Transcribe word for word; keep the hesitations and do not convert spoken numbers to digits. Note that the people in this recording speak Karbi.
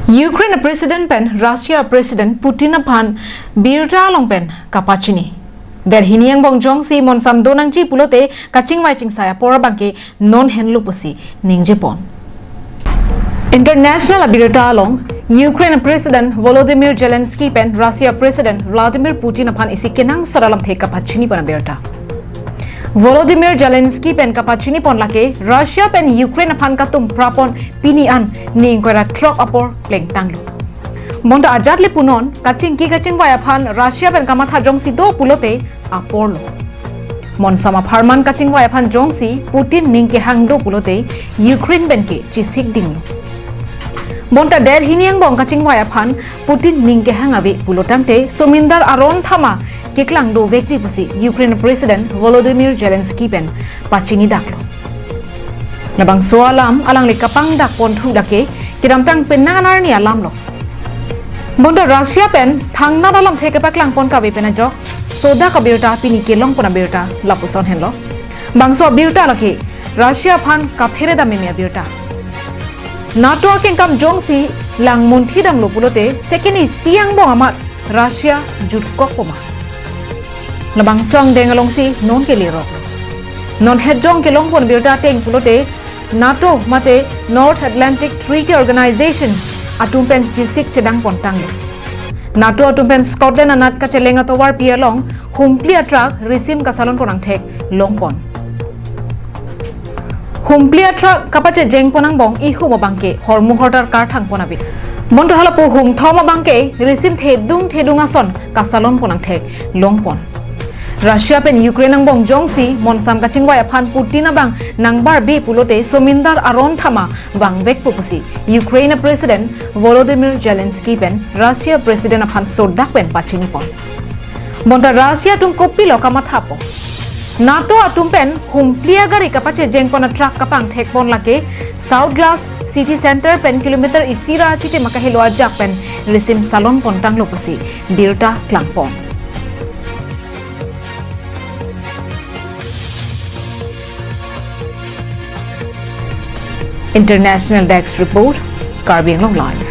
Ukraine President pen Russia President Putin aphan birta along pen kapachini. Derhini angbong jongsi monsam do nangji pulote kachingvai chingsai apor abangke non henlo pusi ningjepon. International abirta along, Ukraine President Volodymyr Zelensky pen Russia President Vladimir Putin aphan isi kenangsot alamthe kapachinipon abirta. Volodymyr Zelensky pen kapachinipon lake Russia pen Ukraine aphan katum prapon pini an ning ingkoi ra throk apor plengtanglo. Bonta ajat le punon, kachingki kachingvai aphan Russia pen kamatha jongsi do pulote aporlo. Monsam apharman kachingvai aphan jongsi Putin ning kehang do pulote Ukraine pen ke chisik dinglo. Bonta derhini angbong kachingvai aphan Putin ning kehang ave pulotangte somindar aron thama keklang dovekji pusi Ukraine President Volodymyr Zelensky pen pachinidaklo. Labangso alam alangli kapangdakpon thu dak ke kedamtang penang arni alamlo. Bonta Russia pen thangnat alamthe kepaklangpon kave pen ajok sodak abirta pini kelongpon abirta lapuson henlo. Bangso abirta lake Russia aphan kaphere dam meme abirta. NATO akengkam jongsi langmunthi damlo pulote second isi angbong amat Russia jutkokpo ma? Labangso angdeng alongsi non kelerok. Non hetjong kelongpon birta ateng pulote NATO mate North Atlantic Treaty Organization atum pen chisik chedangpon tanglo. NATO atum pen Scotland anat kacheleng atovarpi along humpli atruck risim kasalonpon angthek longpon. Humpli atruck kapachejengpon angbong ihum abangke hormu hortar karthangpon ave. Bonta halapu hum thom abangke risim thedung thedung ason kasalonpon angthek longpon. Russia pen Ukraine angbong jongsi monsam kachingvai aphan Putin abang nangbarbe pulote somindar aron thama vangvekpo pusi Ukraine President Volodymyr Zelensky pen Russia President aphan sodak pen pachinipon. Bonta Russia atum kopilo kamathapon? NATO atum pen humpli agari kapachejengpon atruck kapangthekpon lake South Glasgow City Center pen kilometer isi ra chitim akahelo ajak pen risim salonpon tanglo pusi birta klangpon. International Desk Report, Karbi Anglong Live.